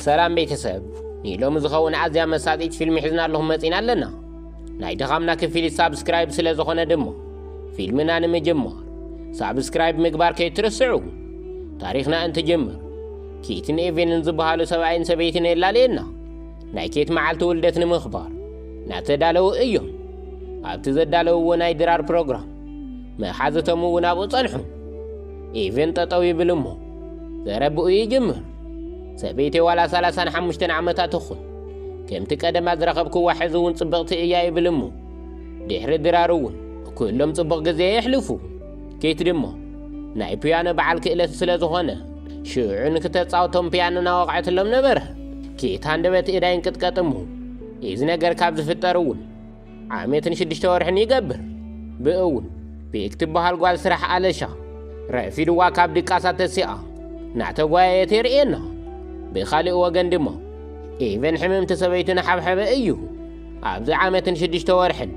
ሰላም ቤተሰብ፣ ንሎሚ ዝኸውን ኣዝያ መሳጢት ፊልም ሒዝና ኣለኹም መጺና ኣለና። ናይ ድኻምና ክፍሊት ሳብስክራይብ ስለ ዝኾነ ድማ፣ ፊልምና ንምጅማር ሳብስክራይብ ምግባር ከይትርስዑ። ታሪኽና እንትጅምር፣ ኬትን ኤቨንን ዝበሃሉ ሰብኣይን ሰበይትን የላልየና። ናይ ኬት መዓልቲ ውልደት ንምኽባር እናተዳለዉ እዮም። ኣብቲ ዘዳለውዎ ናይ ድራር ፕሮግራም፣ መሓዝቶም እውን ኣብኡ ጸንሑ። ኤቨን ጠጠው ይብል እሞ ዘረብኡ ይጅምር። ሰበይተይ ዋላ ሰላሳን ሓሙሽተን ዓመታ ትኹን፣ ከምቲ ቀደማ ዝረኸብክዋ ሕዚ እውን ጽብቕቲ እያ ይብል እሞ፣ ድሕሪ ድራር እውን ኩሎም ጽቡቕ ግዜ የሕልፉ። ኬት ድማ ናይ ፒያኖ በዓል ክእለት ስለ ዝኾነ፣ ሽዑ ንክተጻወቶም ፒያኖ እናወቕዐትሎም ነበረ። ኬት ሃንደበት እዳ ይንቅጥቀጥ እሞ፣ እዚ ነገር ካብ ዝፍጠር እውን ዓመትን ሽዱሽተ ወርሕን ይገብር። ብእውን ቤክ ትበሃል ጓል ስራሕ ኣለሻ ረፊድዋ ካብ ድቃሳ ተሲኣ እናተጓየየት የርእየና። ብኻልእ ወገን ድማ ኤቨን ሕምምቲ ሰበይቱ እናሓብሐበ እዩ። ኣብዚ ዓመትን ሽዱሽተ ወርሕን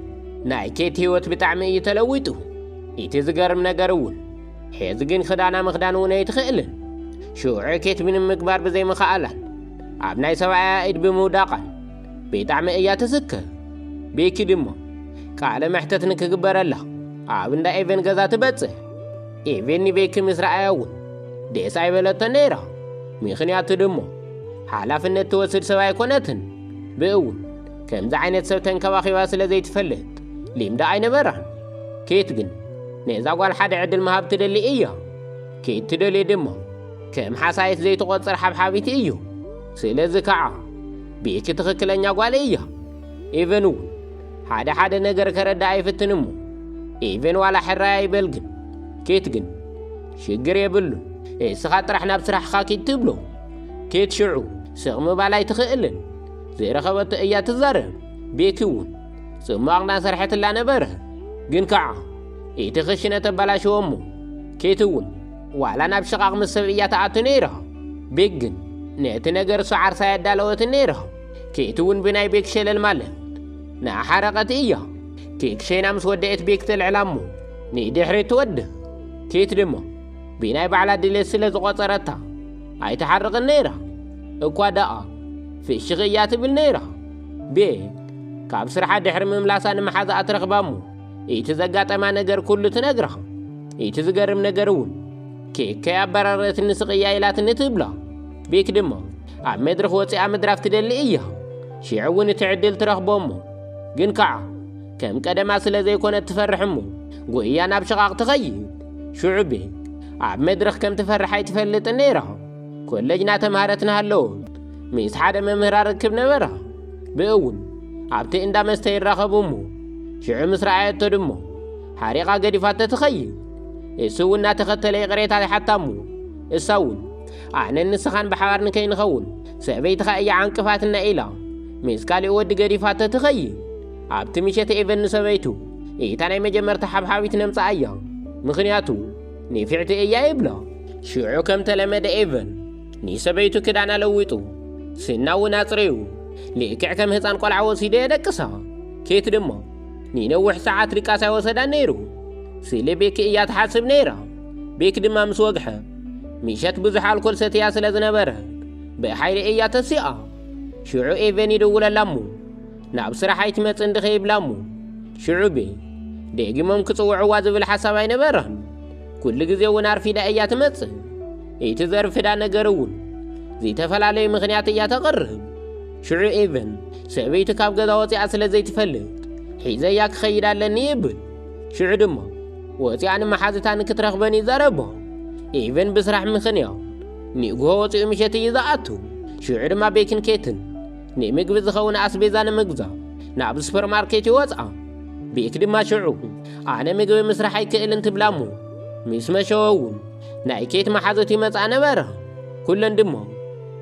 ናይ ኬት ህይወት ብጣዕሚ እዩ ተለዊጡ። እቲ ዝገርም ነገር እውን ሕዚ ግን ክዳና ምኽዳን እውን ኣይትኽእልን። ሽዑ ኬት ምንም ምግባር ብዘይምኽኣላን ኣብ ናይ ሰብኣያ ኢድ ብምውዳቓን ብጣዕሚ እያ ትስከ። ቤኪ ድማ ቃለ መሕተት ንክግበረላ ኣብ እንዳ ኤቨን ገዛ ትበጽሕ። ኤቨን ንቤኪ ምስ ረኣያ እውን ደስ ኣይበለቶን ነይራ። ምኽንያቱ ድማ ሓላፍነት ትወስድ ሰብ ኣይኮነትን። ብእውን ከምዚ ዓይነት ሰብ ተንከባኺባ ስለ ዘይትፈልጥ ልምዲ ኣይነበራን። ኬት ግን ነዛ ጓል ሓደ ዕድል ምሃብ ትደሊ እያ። ኬት ትደልዮ ድማ ከም ሓሳየት ዘይትቖጽር ሓብሓቢት እዩ። ስለዚ ከዓ ቤኪ ትኽክለኛ ጓል እያ። ኤቨን እውን ሓደ ሓደ ነገር ከረዳ ኣይፍትን እሞ፣ ኤቨን ዋላ ሕራይ ኣይበል ግን፣ ኬት ግን ሽግር የብሉን፣ እስኻ ጥራሕ ናብ ስራሕኻ ኪድ ትብሎ። ኬት ሽዑ ስቕ ምባል ኣይትኽእልን። ዝረኸበቶ እያ ትዛረብ። ቤኪ እውን ጽማቕ እናሰርሐትላ ነበረ። ግን ከዓ እቲ ክሽነ ተበላሸወ እሞ፣ ኬት እውን ዋላ ናብ ሽቓቕ ምስ ሰብ እያ ትኣቱ ነይራ። ቤክ ግን ነቲ ነገር እሱ ዓርሳ ኣየዳለወትን ነይራ። ኬት እውን ብናይ ቤክ ሸለል ማለት ንኣሓረቐት እያ። ኬክ ሸይና ምስ ወደአት ቤክ ተልዕላ እሞ ንድሕሪት ትወድቕ። ኬት ድማ ብናይ ባዕላ ድሌት ስለ ዝቖጸረታ ኣይትሓርቕን ነይራ። እኳ ደኣ ፍሽኽ እያ ትብል ነይራ። ቤክ ካብ ስርሓ ድሕሪ ምምላሳ ንመሓዛኣ ትረኽባ እሞ እቲ ዘጋጠማ ነገር ኩሉ ትነግራ። እቲ ዝገርም ነገር እውን ኬክ ከይኣበራረትኒ ስቕ እያ ኢላትኒ ትብላ። ቤክ ድማ ኣብ መድረኽ ወጺኣ ምድራፍ ትደሊ እያ። ሽዑ እውን እቲ ዕድል ትረኽቦ እሞ ግን ከዓ ከም ቀደማ ስለ ዘይኮነት ትፈርሕ እሞ ጎይያ ናብ ሽቓቕ ትኸይድ። ሽዑ ቤክ ኣብ መድረኽ ከም ትፈርሕ ኣይትፈልጥን ነይራ። ኮለጅ እናተምሃረት እናሃለወት ምስ ሓደ መምህር ኣርክብ ነበራ። ብእውን ኣብቲ እንዳ መስተ ይራኸቡ እሞ ሽዑ ምስ ረኣየቶ ድማ ሓሪቓ ገዲፋቶ ትኸይድ። እሱ እውን እናተኸተለ ይቕሬታ ይሓታ እሞ እሳ እውን ኣነን ንስኻን ብሓባር ንከይንኸውን ሰበይትኻ እያ ዓንቅፋትና ኢላ ምስ ካሊእ ወዲ ገዲፋቶ ትኸይድ። ኣብቲ ምሸት ኤቨን ንሰበይቱ እታ ናይ መጀመርታ ሓብሓቢት ነምጽኣ እያ፣ ምኽንያቱ ንፍዕቲ እያ ይብላ። ሽዑ ከም ተለመደ ኤቨን ንሰበይቱ ክዳና ለዊጡ ስና እውን ኣጽሪዩ ልክዕ ከም ህፃን ቆልዓ ወሲዱ የደቅሳ። ኬት ድማ ንነዊሕ ሰዓት ድቃስ ኣይወሰዳን ነይሩ። ስለ ቤኪ እያ ትሓስብ ነይራ። ቤክ ድማ ምስ ወግሐ ምሸት ብዙሕ ኣልኮል ሰትያ ስለ ዝነበረ ብሓይሊ እያ ተሲኣ። ሽዑ ኤቨን ይድውለላ እሞ ናብ ስራሕ ኣይትመጽእን ዲኺ ይብላ እሞ ሽዑ ቤክ ደጊሞም ክጽውዕዋ ዝብል ሓሳብ ኣይነበራን። ኩሉ ግዜ እውን ኣርፊዳ እያ ትመጽእ። እቲ ዘርፍዳ ነገር እውን ዝተፈላለየ ምኽንያት እያ ተቕርብ። ሽዑ ኤቨን ሰበይቱ ካብ ገዛ ወፂኣ ስለ ዘይትፈልጥ ሒዘያ ክኸይድ ኣለኒ ይብል። ሽዑ ድማ ወፂኣ ንመሓዝታ ንክትረኽበን ይዛረቦ። ኤቨን ብስራሕ ምኽንያት ንግሆ ወፂኡ ምሸት እዩ ዝኣቱ። ሽዑ ድማ ቤክን ኬትን ንምግቢ ዝኸውን ኣስቤዛ ንምግዛእ ናብ ሱፐርማርኬት ይወፅኣ። ቤክ ድማ ሽዑ ኣነ ምግቢ ምስራሕ ኣይክእልን ትብላ እሞ ምስ መሸወ እውን ናይ ኬት መሓዙት ይመፅኣ ነበራ። ኩለን ድማ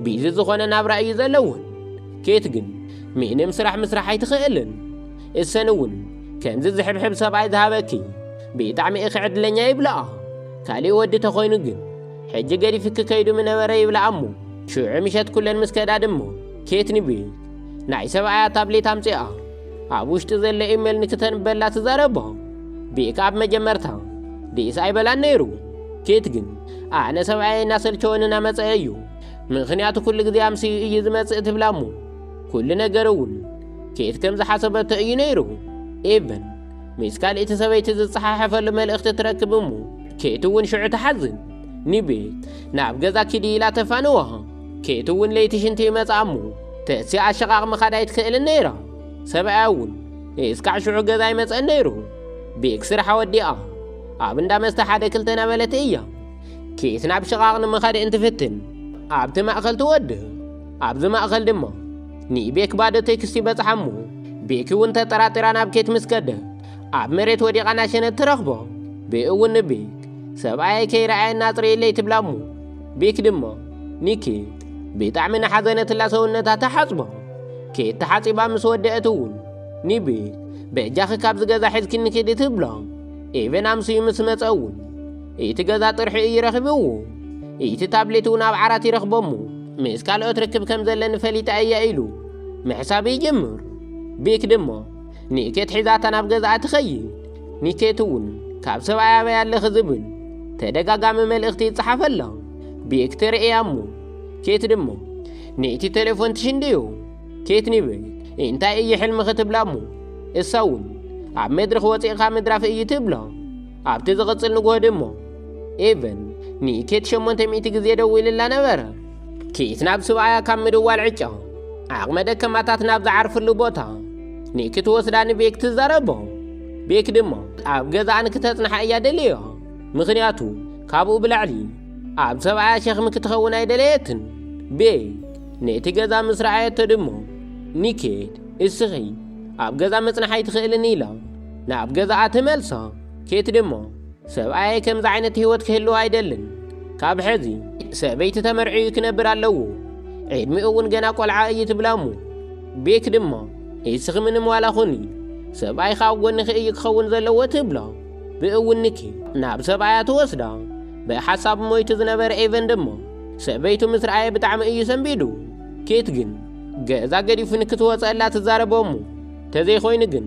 ቢዚ ዝኾነ ናብራ እዩ ዘለወን። ኬት ግን ምንም ስራሕ ምስራሕ ኣይትኽእልን። እሰን እውን ከምዚ ዝሕብሕብ ሰብኣይ ዝሃበኪ ብጣዕሚ ኢኺ ዕድለኛ ይብለኣ። ካሊእ ወዲ ተኾይኑ ግን ሕጂ ገዲፍኪ ከይዱ ምነበረ ይብለኣ እሞ ሽዑ ምሸት ኩለን ምስ ከዳ ድማ ኬት ንቤክ ናይ ሰብኣያ ታብሌት ኣምፂኣ ኣብ ውሽጢ ዘሎ ኢሜል ንክተንበላ ትዛረቦ። ቤክ ኣብ መጀመርታ ደስ ኣይበላን ነይሩ። ኬት ግን ኣነ ሰብኣየ እናሰልቸወኒ እናመፀ እዩ ምኽንያቱ ኩሉ ግዜ ኣምስዩ እዩ ዝመጽእ ትብላ እሞ፣ ኩሉ ነገር እውን ኬት ከም ዝሓሰበቶ እዩ ነይሩ። ኤቨን ምስ ካልእቲ ሰበይቲ ዝጸሓሓፈሉ መልእኽቲ ትረክብ እሞ፣ ኬት እውን ሽዑ ትሓዝን። ንቤት ናብ ገዛ ኪዲ ኢላ ተፋንዋ። ኬት እውን ለይቲ ሽንቲ ይመጽኣ እሞ፣ ተስያ ኣሸቓቕ ምኻድ ኣይትክእልን ነይራ። ሰብኣያ እውን እስካዕ ሽዑ ገዛ ኣይመጸን ነይሩ። ቤክ ስርሓ ወዲኣ ኣብ እንዳ መስተ ሓደ ክልተ ናበለት እያ። ኬት ናብ ሽቓቕ ንምኻድ እንትፍትን፣ ኣብቲ ማእከል ትወድቕ። ኣብዚ ማእከል ድማ ንቤክ ባዶ ቴክስት ይበጽሓ እሞ፣ ቤክ እውን ተጠራጢራ ናብ ኬት ምስ ከደ፣ ኣብ መሬት ወዲቓ ናሸነት ትረኽቦ። ብእውን ንቤክ፣ "ሰብኣየይ ከይረኣየና ኣጽርየለይ" ትብላ እሞ፣ ቤክ ድማ ንኬት ብጣዕሚ ንሓዘነትላ ሰውነታ ተሓጽቦ። ኬት ተሓጺባ ምስ ወደአት እውን፣ ንቤክ፣ "በጃኺ ካብዚ ገዛ ሒዝኪኒ ኪዲ" ትብሎ። ኤቨን ኣምስዩ ምስ መጸ እውን፣ እቲ ገዛ ጥርሑ እዩ ረኺብዎ። እቲ ታብሌት እውን ኣብ ዓራት ይረኽቦ እሞ፣ ምስ ካልኦት ርክብ ከም ዘለኒ ፈሊጣ እያ ኢሉ ምሕሳብ ይጅምር። ቤክ ድማ ንኬት ሒዛታ ናብ ገዛኣ ትኸይድ። ንኬት እውን ካብ ሰብኣይ ኣበይ ኣለኺ ዝብል ተደጋጋሚ መልእኽቲ ይጸሓፈላ። ቤክ ትርእያ እሞ፣ ኬት ድማ ነቲ ቴሌፎን ትሽንድዮ። ኬት ንቤክ፣ "እንታይ እዩ ሕልምኺ?" ትብላ እሞ፣ እሳ እውን፣ "ኣብ መድረኽ ወጺእካ ምድራፍ እዩ" ትብላ። ኣብቲ ዝቕጽል ንግሆ ድማ፣ ኤቨን ንኬት ሸሞንተ ሚእቲ ግዜ ደዊልላ ነበረ። ኬት ናብ ስብኣያ ካብ ምድዋል ዕጫ፣ ዓቕመ ደከማታት ናብ ዝዓርፍሉ ቦታ ንክትወስዳ ንቤክ ትዛረቦ። ቤክ ድማ ኣብ ገዛኣ ንክተጽንሓ እያ ደልዮ። ምኽንያቱ ካብኡ ብላዕሊ ኣብ ሰብኣያ ሸኽሚ ክትኸውን ኣይደለየትን። ቤክ ነቲ ገዛ ምስ ረኣየቶ ድማ፣ ንኬት፣ "እስኺ ኣብ ገዛ ምጽናሕ ኣይትኽእልን?" ኢላ ናብ ገዛኣ ትመልሳ። ኬት ድማ፣ "ሰብኣየይ ከምዚ ዓይነት ህይወት ክህልዎ ኣይደልን። ካብ ሕዚ ሰበይቲ ተመርዕዩ ክነብር ኣለዎ። ዕድሚኡ እውን ገና ቆልዓ እዩ" ትብላ እሞ፣ ቤክ ድማ፣ "እስኺ ምንም ዋላ ኹኒ፣ ሰብኣይኺ ኣብ ጎንኺ እዩ ክኸውን ዘለዎ" ትብላ። ብእውን ንኬት ናብ ሰብኣያ ትወስዳ። ብሓሳብ ሞይቱ ዝነበረ ኤቨን ድማ ሰበይቱ ምስ ረኣየ ብጣዕሚ እዩ ሰንቢዱ። ኬት ግን ገዛ ገዲፉ ንክትወፀላ ትዛረቦ እሞ፣ "ተዘይኮይኑ ግን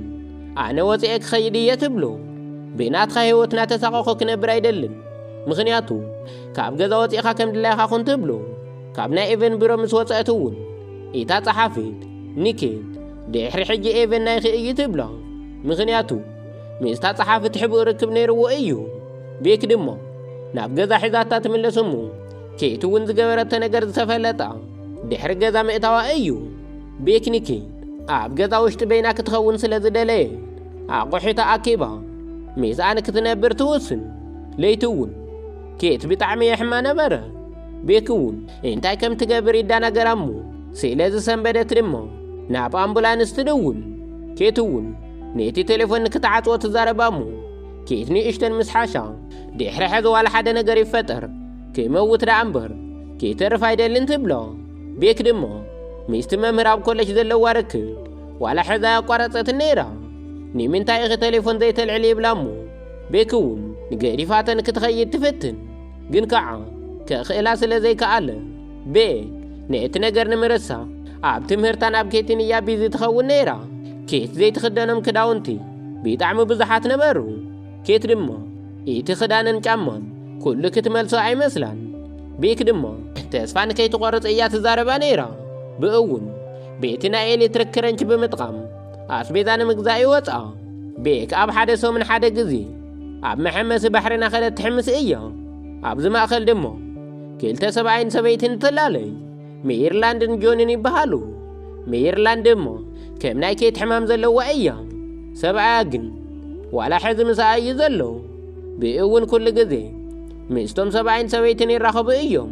ኣነ ወፂኤ ክኸይድ እየ" ትብሎ። "ብናትካ ህይወት እናተሳቐኹ ክነብር ኣይደልን፣ ምኽንያቱ ካብ ገዛ ወፂእኻ ከም ድላይኻ ኩን" ትብሎ። ካብ ናይ ኤቨን ቢሮ ምስ ወፀአት እውን፣ እታ ጸሓፊት ንኬት፣ "ድሕሪ ሕጂ ኤቨን ናይኺ እዩ" ትብላ። ምኽንያቱ ምስታ ጸሓፊት ሕቡእ ርክብ ነይርዎ እዩ። ቤክ ድማ ናብ ገዛ ሒዛታ ትምለስ እሞ፣ ኬት እውን ዝገበረቶ ነገር ዝተፈለጣ ድሕሪ ገዛ ምእታዋ እዩ። ቤክ ንኬት ኣብ ገዛ ውሽጢ በይና ክትኸውን ስለ ዝደለየ፣ ኣቑሑታ ኣኪባ ምስኣ ንክትነብር ትውስን። ለይቲ እውን ኬት ብጣዕሚ የሕማ ነበረ። ቤክ እውን እንታይ ከም ትገብር ይዳናገራ እሞ፣ ስለ ዝሰንበደት ድማ ናብ ኣምቡላንስ ትድውል። ኬት እውን ነቲ ቴሌፎን ንክትዓጽዎ ትዛረባ እሞ፣ ኬት ንእሽተን ምስ ሓሻ፣ "ድሕሪ ሕዚ ዋላ ሓደ ነገር ይፈጠር፣ ክመውት ደኣ እምበር ክተርፍ ኣይደልን" ትብሎ። ቤክ ድማ ምስቲ መምህር ኣብ ኮለጅ ዘለዋ ርክብ ዋላ ሕዚ ኣያቋረጸትን ነይራ። "ንምንታይ ኢኺ ቴሌፎን ዘይተልዕሊ?" ይብላ እሞ፣ ቤክ እውን ንገዲፋተን ክትኸይድ ትፍትን፣ ግን ከዓ ከኽእላ ስለ ዘይከኣለ፣ ቤክ ነቲ ነገር ንምርሳዕ ኣብ ትምህርታ ናብ ኬትን እያ ቢዚ ትኸውን ነይራ። ኬት ዘይትኽደኖም ክዳውንቲ ብጣዕሚ ብዙሓት ነበሩ። ኬት ድማ እቲ ክዳንን ጫማን ኩሉ ክትመልሶ ኣይመስላን። ቤክ ድማ ተስፋ ንከይትቆርጽ እያ ትዛረባ ነይራ። ብእውን ቤቲ ናይ ኤሌክትሪክ ክረንች ብምጥቃም ኣስቤዛ ንምግዛእ ይወጽኣ። ቤክ ኣብ ሓደ ሰሙን ሓደ ግዜ ኣብ መሐመሲ ባሕሪ ናኸደት ትሕምስ እያ። ኣብዚ ማእከል ድማ ክልተ ሰብኣይን ሰበይትን ትላለይ። ሜሪላንድን ጆንን ይበሃሉ። ሜሪላንድ እሞ ከም ናይ ኬት ሕማም ዘለዋ እያ። ሰብኣያ ግን ዋላ ሕዚ ምስኣ እዩ ዘሎ። ብእውን ኩሉ ግዜ ምስቶም ሰብኣይን ሰበይትን ይራኸቡ እዮም።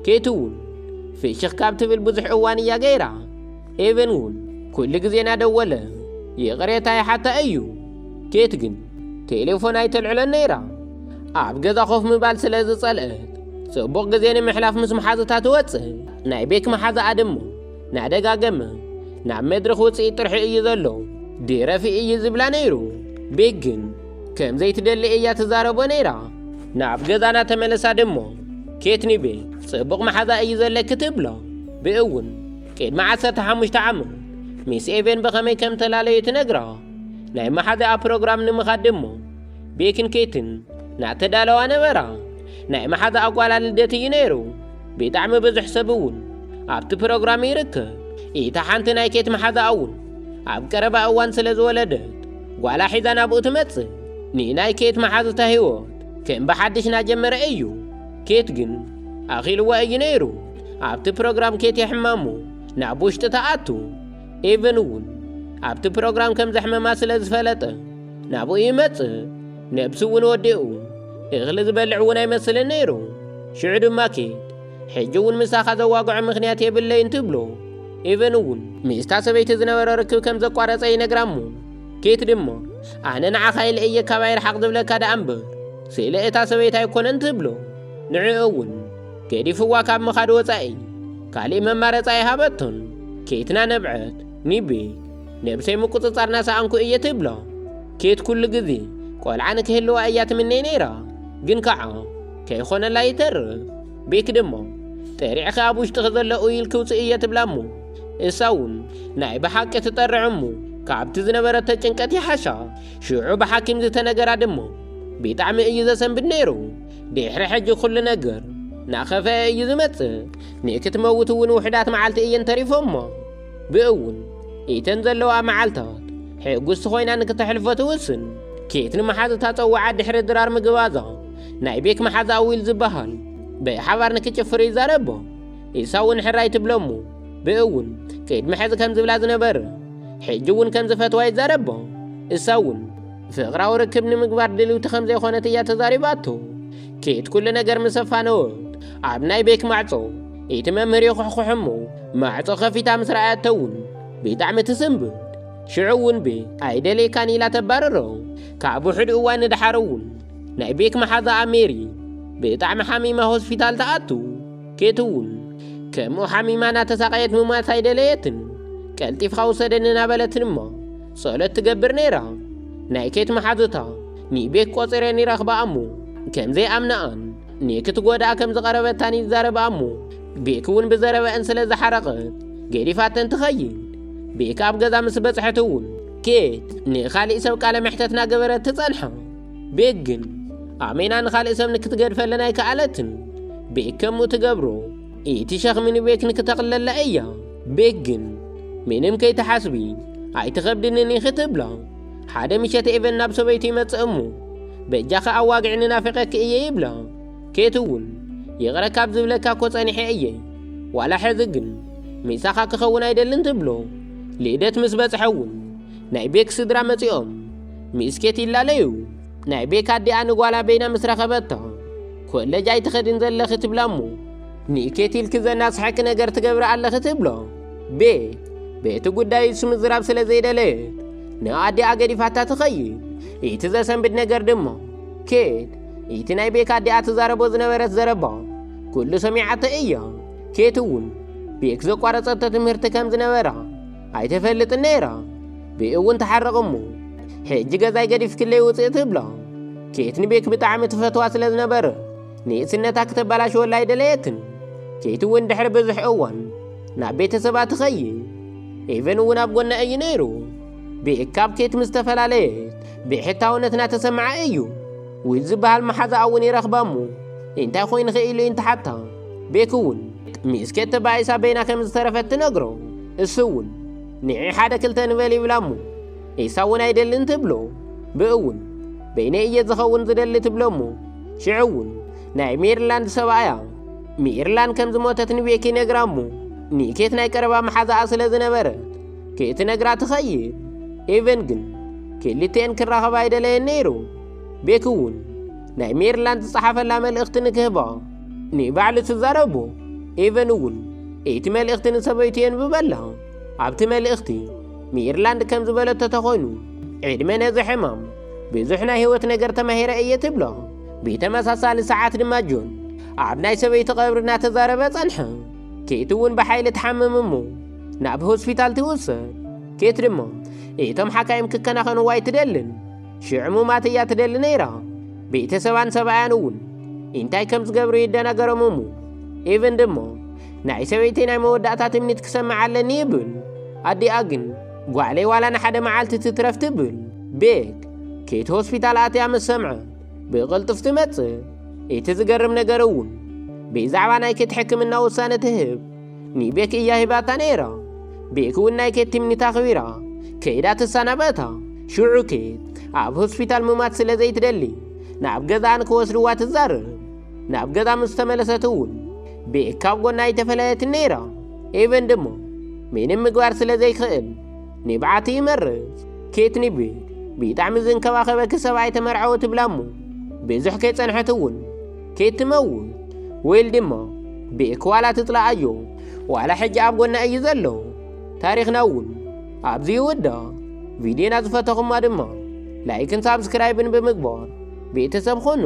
ኬት እውን ፍሽኽ ካብ ትብል ብዙሕ እዋን እያ ገይራ። ኤቨን እውን ኩሉ ግዜ እናደወለ ይቕሬታ ይሓታ እዩ። ኬት ግን ቴሌፎን ኣይተልዕሎን ነይራ። ኣብ ገዛ ኮፍ ምባል ስለ ዝጸልአት፣ ጽቡቕ ግዜ ንምሕላፍ ምስ መሓዙታ ትወጽእ። ናይ ቤክ መሓዛኣ ድማ ናደጋገመ፣ "ናብ መድረኽ ውጽኢት ጥርሑ እዩ ዘሎ፣ ድረፊ" እዩ ዝብላ ነይሩ። ቤክ ግን ከም ዘይትደሊ እያ ትዛረቦ ነይራ። ናብ ገዛና ተመለሳ ድማ፣ ኬት ንቤክ፣ "ጽቡቕ መሓዛ እዩ ዘለኪ" ትብሎ። ብእውን ቅድሚ ዓሰርተ ሓሙሽተ ዓመት ምስ ኤቨን ብኸመይ ከም ተላለዩ ትነግራ። ናይ መሓዛኣ ፕሮግራም ንምኻድ ድማ ቤክን ኬትን እናተዳለዋ ነበራ። ናይ መሓዛኣ ጓላ ልደት እዩ ነይሩ። ብጣዕሚ ብዙሕ ሰብ እውን ኣብቲ ፕሮግራም ይርከብ። ኢታ ሓንቲ ናይ ኬት መሓዛኣ እውን ኣብ ቀረባ እዋን ስለ ዝወለደት ጓላ ሒዛ ናብኡ ትመጽእ። ንናይ ኬት መሓዙታ ህይወት ከም ብሓድሽ ናጀመረ እዩ። ኬት ግን ኣኺልዋ እዩ ነይሩ። ኣብቲ ፕሮግራም ኬት የሕማሙ ናብ ውሽጢ ተኣቱ። ኤቨን እውን ኣብቲ ፕሮግራም ከም ዘሕመማ ስለ ዝፈለጠ ናብኡ ይመጽእ። ነብሱ እውን ወዲኡ እኽሊ ዝበልዕ እውን ኣይመስልን ነይሩ። ሽዑ ድማ ኬት ሕጂ እውን ምሳኻ ዘዋግዖ ምኽንያት የብለይን ትብሎ። ኤቨን እውን ምስታ ሰበይቲ ዝነበሮ ርክብ ከም ዘቋረጸ ይነግራ እሞ ኬት ድማ ኣነ ንዓኻ ኢለ እየ ካባይ ርሓቕ ዝብለካ ደኣ እምበር ስእለ እታ ሰበይቲ ኣይኮነን ትብሎ። ንዕኡ እውን ገዲፍዋ ካብ ምኻድ ወጻኢ ካሊእ መማረጺ ኣይሃበቶን። ኬትና ነብዐት ኒቤ ነብሰይ ምቁጽጻር ናሰኣንኩ እየ ትብሎ። ኬት ኩሉ ግዜ ቆልዓ ንክህልዋ እያ ትምነይ ነይራ፣ ግን ከዓ ከይኾነላ ይተርፍ። ቤክ ድማ ጠሪዕኺ ኣብ ውሽጥኺ ዘሎ ኡይል ክውፅእ እየ ትብላ እሞ እሳ እውን ናይ ብሓቂ ትጠርዕ እሞ ካብቲ ዝነበረቶ ጭንቀት ይሓሻ። ሽዑ ብሓኪም ዝተነገራ ድማ ብጣዕሚ እዩ ዘሰንብድ ነይሩ። ድሕሪ ሕጂ ኩሉ ነገር ናኸፈአ እዩ ዝመጽእ። ንክትመውት እውን ውሕዳት መዓልቲ እየን ተሪፎሞ። ብእውን ኢተን ዘለዋ መዓልታት ሕጉስቲ ኮይና ንክተሕልፎ ትውስን። ኬት ንመሓዙታ ጸውዓ ድሕሪ ድራር ምግባዛ ናይ ቤክ መሓዛ ዊል ዝበሃል ብሓባር ንክጭፍሩ ይዛረቦ። ኢሳ እውን ሕራይ ትብለሙ። ብእውን ቅድሚ ሕዚ ከም ዝብላ ዝነበረ ሕጂ እውን ከም ዝፈትዋ ይዛረቦ። እሳ እውን ፍቕራዊ ርክብ ንምግባር ድልውቲ ከም ዘይኮነት እያ ተዛሪባቶ። ኬት ኩሉ ነገር ምስ ኣፋነወት ኣብ ናይ ቤክ ማዕጾ እቲ መምህር ይኹሕኩሕ እሞ ማዕጾ ከፊታ ምስ ረኣየቶ እውን ብጣዕሚ ትስንብድ። ሽዑ እውን ቤክ ኣይደልየካን ኢላ ተባርሮ። ካብ ውሕድ እዋን ንድሓር እውን ናይ ቤክ መሓዛኣ ሜሪ ብጣዕሚ ሓሚማ ሆስፒታል ተኣቱ። ኬት እውን ከምኡ ሓሚማ እናተሳቐየት ምማት ኣይደለየትን። ቀልጢፍካ ውሰደኒ እናበለትን እሞ ጸሎት ትገብር ነይራ። ናይ ኬት መሓዙታ ንቤክ ቆጺረን ይረኽባ እሞ ከም ዘይኣምንኣን ንክትጎድኣ ከም ዝቐረበታን ይዛረባ እሞ ቤክ እውን ብዘረበአን ስለ ዝሓረቐት ገዲፋተን ትኸይድ። ቤክ ኣብ ገዛ ምስ በጽሐት እውን ኬት ንኻሊእ ሰብ ቃለ መሕተት እናገበረት ትጸንሓ። ቤክ ግን ኣሜና ንኻልእ ሰብ ንክትገድፈለን ኣይከኣለትን። ቤክ ከምኡ ትገብሮ እቲ ሸኽሚ ንቤክ ንክተቕለላ እያ። ቤክ ግን ምንም ከይትሓስቢ ኣይትኸብድንን ኢኺ ትብላ። ሓደ ምሸት ኤቨን ናብ ሰበይቱ ይመጽእ እሞ በጃኺ ኣዋግዕኒ ናፊቐኪ እየ ይብላ። ኬት እውን ይቕረ ካብ ዝብለካ እኮ ጸኒሐ እየ፣ ዋላ ሕዚ ግን ምሳኻ ክኸውን ኣይደልን ትብሎ። ልደት ምስ በጽሐ እውን ናይ ቤክ ስድራ መጺኦም ምስ ኬት ይላለዩ። ናይ ቤክ ኣዲኣ ንጓላ በይና ምስ ረኸበታ ኮለጅ ኣይትኸድን ዘለኺ ትብላ እሞ ንኬት ኢልኪ ዘናስሐኪ ነገር ትገብሪ ኣለኺ ትብሎ። ቤክ በቲ ጉዳይ እሱ ምዝራብ ስለ ዘይደለየት ንኣዲኣ ገዲፋታ ትኸይድ። እቲ ዘሰንብድ ነገር ድማ ኬት እቲ ናይ ቤክ ኣዲኣ ትዛረቦ ዝነበረት ዘረባ ኩሉ ሰሚዓቶ እያ። ኬት እውን ቤክ ዘቋረጸቶ ትምህርቲ ከም ዝነበራ ኣይተፈልጥን ነይራ። ብእውን ተሓረቕ እሞ ሕጂ ገዛይ ገዲፍክለይ ውፅእ ትብላ። ኬት ንቤክ ብጣዕሚ ትፈትዋ ስለ ዝነበረ ንእስነታ ክተበላሽወላ ኣይደለየትን። ኬት እውን ድሕሪ ብዙሕ እዋን ናብ ቤተሰባ ትኸይድ። ኤቨን እውን ኣብ ጎና እዩ ነይሩ። ቤክ ካብ ኬት ምስ ተፈላለየት ብሕታውነት እናተሰምዓ እዩ። ዊል ዝበሃል መሓዛኣ እውን ይረኽባ እሞ እንታይ ኮይኑ ኽኢሉ እዩ እንትሓታ ቤክ እውን ምስ ኬት ተባኢሳ በይና ከም ዝተረፈት ትነግሮ። እሱ እውን ንዒ ሓደ ክልተ ንበል ይብላ እሞ ኢሳ እውን ኣይደልን ትብሎ። ብእውን በይነይ እየ ዝኸውን ዝደሊ ትብሎ እሞ ሽዑ እውን ናይ ሜሪላንድ ሰብኣያ ሜሪላንድ ከም ዝሞተት ንቤክ ይነግራ እሞ ንኬት ናይ ቀረባ መሓዛኣ ስለ ዝነበረት ክትነግራ ትኸይድ። ኤቨን ግን ክልቲኤን ክራኸባ ኣይደለየን ነይሩ። ቤክ እውን ናይ ሜሪላንድ ዝጸሓፈላ መልእኽቲ ንክህባ ንባዕሉ ትዛረቦ። ኤቨን እውን እቲ መልእኽቲ ንሰበይቱ የንብበላ። ኣብቲ መልእኽቲ ሜሪላንድ ከም ዝበለቶ ተኾይኑ ዕድመ ነዚ ሕማም ብዙሕ ናይ ህይወት ነገር ተማሂረ እየ ትብሎ። ብተመሳሳሊ ሰዓት ድማ ጆን ኣብ ናይ ሰበይቲ ቀብሪ እናተዛረበ ጸንሐ። ኬት እውን ብሓይሊ ትሓምም እሞ ናብ ሆስፒታል ትውሰድ። ኬት ድማ እቶም ሓካይም ክከናኸንዋ ኣይትደልን። ሽዑ ሙማት እያ ትደሊ ነይራ። ቤተሰባን ሰብኣያን እውን እንታይ ከም ዝገብሩ ይደናገሮም እሞ ኤቨን ድማ ናይ ሰበይቲ ናይ መወዳእታ ትምኒት ክሰምዕ ኣለኒ ይብል። ኣዲኣ ግን ጓዕለይ ዋላ ንሓደ መዓልቲ ትትረፍ ትብል። ቤክ ኬት ሆስፒታል ኣትያ ምስ ሰምዐት ብቕልጡፍ ትመጽእ። እቲ ዝገርም ነገር እውን ብዛዕባ ናይ ኬት ሕክምና ውሳነ ትህብ ንቤክ እያ ሂባታ ነይራ። ቤክ እውን ናይ ኬት ትምኒት ኣኽቢራ ከይዳ ትሰናበታ። ሽዑ ኬት ኣብ ሆስፒታል ምማት ስለ ዘይትደሊ ናብ ገዛኣ ንክወስድዋ ትዛረብ። ናብ ገዛ ምስ ተመለሰት እውን ቤክ ካብ ጎና ኣይተፈለየትን ነይራ። ኤቨን ድማ ምንም ምግባር ስለ ዘይክእል ንብዓቲ ይመርጽ። ኬት ንቤክ ብጣዕሚ ዝንከባኸበኪ ሰብኣይ ተመርዓወ ትብላ እሞ ብዙሕ ከይጸንሐት እውን ኬት ትመውት። ዌል ድማ ቤክ ዋላ ትጽላኣዮ ዋላ ሕጂ ኣብ ጎና እዩ ዘሎ። ታሪኽና እውን ኣብዚ ይውዳእ። ቪድዮና ዝፈተኹማ ድማ ላይክን ሳብስክራይብን ብምግባር ቤተሰብ ኹኑ።